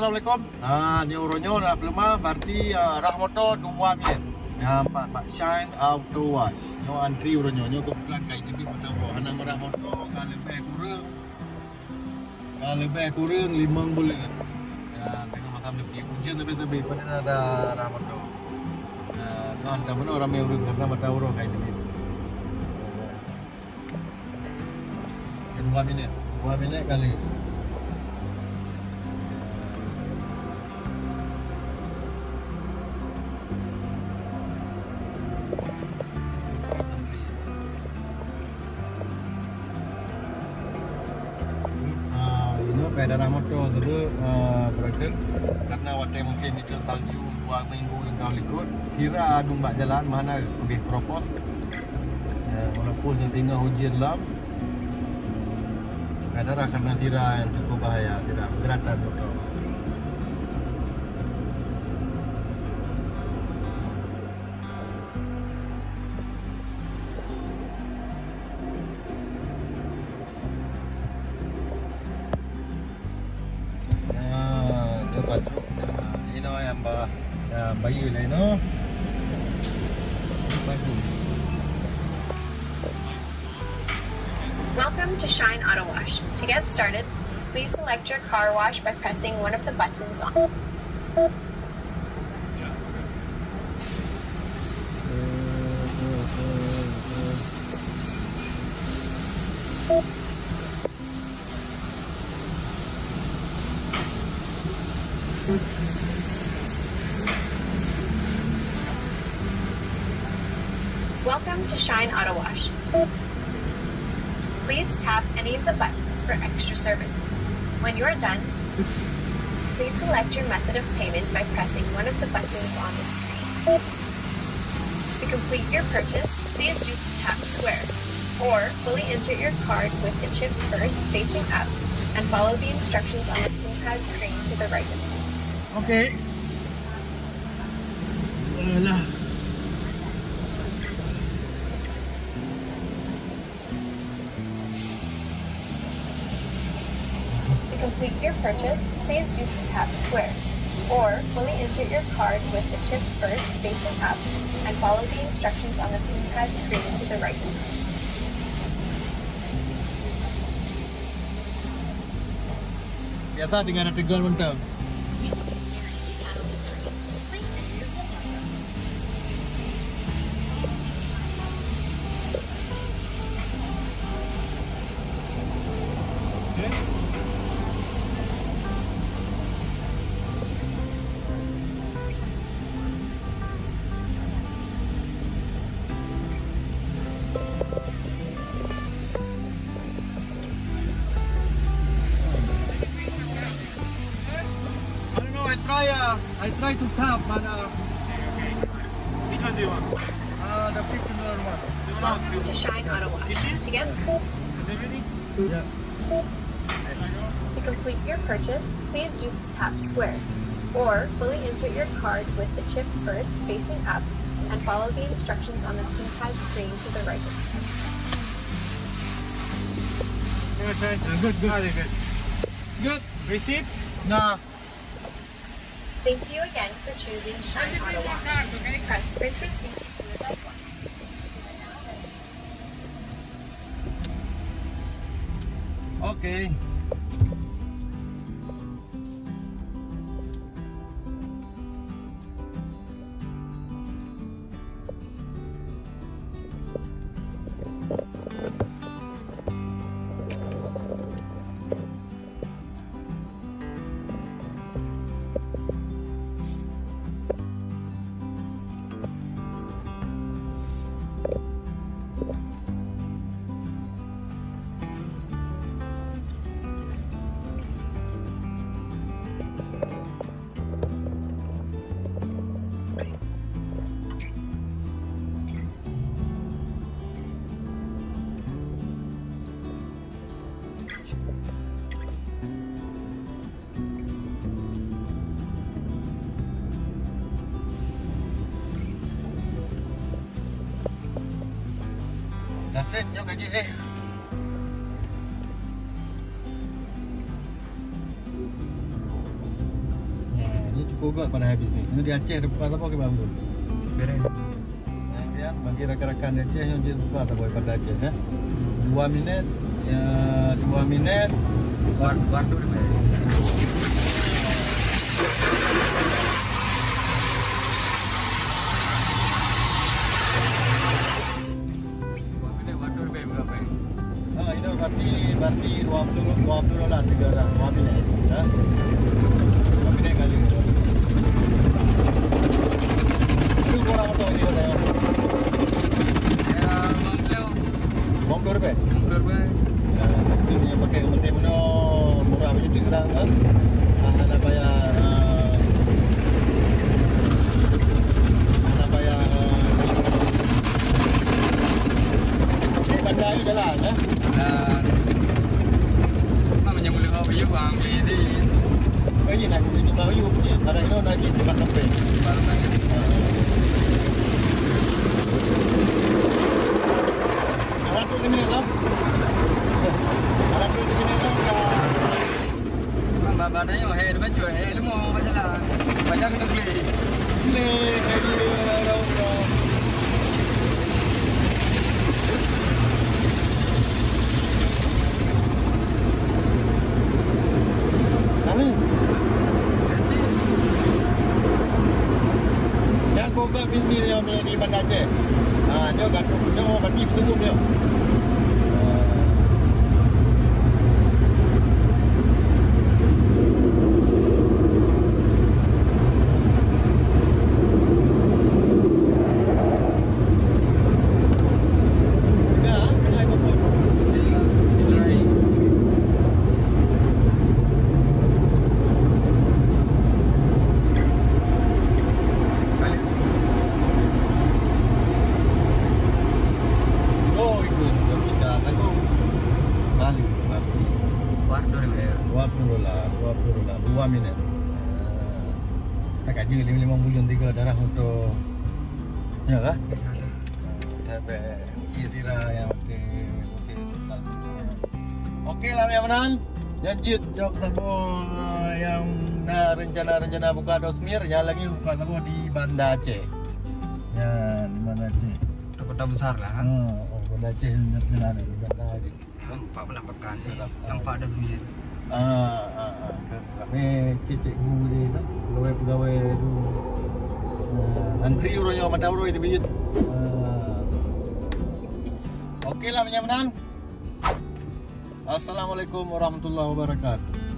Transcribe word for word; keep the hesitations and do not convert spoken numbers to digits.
Assalamualaikum. Ah, nyoe uroe nyoe na peuleumah, berarti, ah, rhah moto dua minit. Nyan pat bak Shine Auto Wash. Nyoe antri uroe nyoe, nyoe keubeutulan ka jiteubiet mata uroe. Hana meurhah moto ka leubeh kureueng, ka leubeh kureueng limong buleuen. Ya, teungoh masa leubeh ujeuen teubiet-teubiet, padahai na rhah moto. Ya, nyoe hana meunoe ramé ureueng karena mata uroe ka jiteubiet. Dua minit. Dua minit kali. Ah, inoe payah darah moto tu, ah, berakel. Karena watèe musim itu salju dua minggu yang kau likot, sira adung bak jalan, mana lebih keropos. Ya, walaupun di tengah ujeuen lam, kadang akan sira yang cukup bahaya, sira geratan motor. Nah, tu patut. Nah, inoe nyang ba, nyang bayeue lah inoe. Bagus. Welcome to Shine Auto Wash. To get started, please select your car wash by pressing one of the buttons on. Welcome to Shine Auto Wash. Please tap any of the buttons for extra services. When you're done, please select your method of payment by pressing one of the buttons on the screen. To complete your purchase, please use the tap square or fully enter your card with the chip first facing up and follow the instructions on the keypad screen to the right of you. Okey. Alah. To complete your purchase, please use the tap square or fully enter your card with the chip first facing up and follow the instructions on the keypad screen to the right. Biasa dengan ada tegur mentang. I don't know, I try, uh, I try to tap, but, uh, which one do you want? Uh, the fifteen dollar one. Welcome to Shine Auto Wash. To get school. Is it ready? Yeah. To complete your purchase, please use the tap square or fully enter your card with the chip first facing up and follow the instructions on the keypad screen to the right. Good, good. Good. Receipt? Nah. Thank you again for choosing Shine Auto Wash. Press print receipt if you would like one. Okey. Dah set nyoe gaji eh. Kok padahai bisnis. Nyoe di Aceh buka saboh kiban tu. Beres. Nah, ya, bagi rakan-rakan di Aceh nyang jeuet buka saboh pada Aceh, ya. Dua minit, ya, dua minit. War-, wardu di mana? Ah, ini berarti, berarti dua puluh, dua puluh dolar tiga orang, dua bilik. Ha? Dua bilik kali. Itu kurang atau ini hotel? Ya, lima puluh. Lima puluh ribu? Lima puluh ribu. Ya, itu yang pakai mesin mana murah macam tu sekarang, ha? Ah, ada bayar, ah, ada bayar, ah, Di Banda Aceh jalan, eh? Dan, mana yang boleh bawa you, ambil di. Oh, iya, nak pergi Banda Aceh, iya. Ada yang nak pergi tempat sampai. Baru lagi. Ada tu sini, lah. Ada tu sini, lah. Bak-bak nyoe, hei, bacut, hei, leumo bak jalan. Bak jalan kena beli. Beli, beli, beli, beli. Mana? Kasih. Yang kau buat bisnis yang di Banda Aceh. Ha, dia kat, dia orang berarti bertemu dia. Ha. Oh, ikut kita tahu. Bali, Bali. Waktu ni, ya. Waktu lah, waktu lah. Dua minit. Ah. Tak aja lima, lima bulan tiga darah untuk. Ya lah. Tapi, iya, tira yang pakai musim. Oke lah, ya, Manan. Nyan jeuet cok saboh, eh, nyang na rencana-rencana buka Dosmir, nyan lagi buka saboh di Banda Aceh. Ya, di Banda Aceh. Kota besar lah, kan? Ha, oh, Banda Aceh nyan lah, di Banda Aceh. Nampak penampakan ni. Nampak Dosmir. Ah, ah, ah. Ramai cek-cek guru dia, kan? Pegawai-pegawai tu. Ah, antri urang yang mata urang dia bijit. Ah. Oke lah, Manan. Assalamualaikum warahmatullahi wabarakatuh.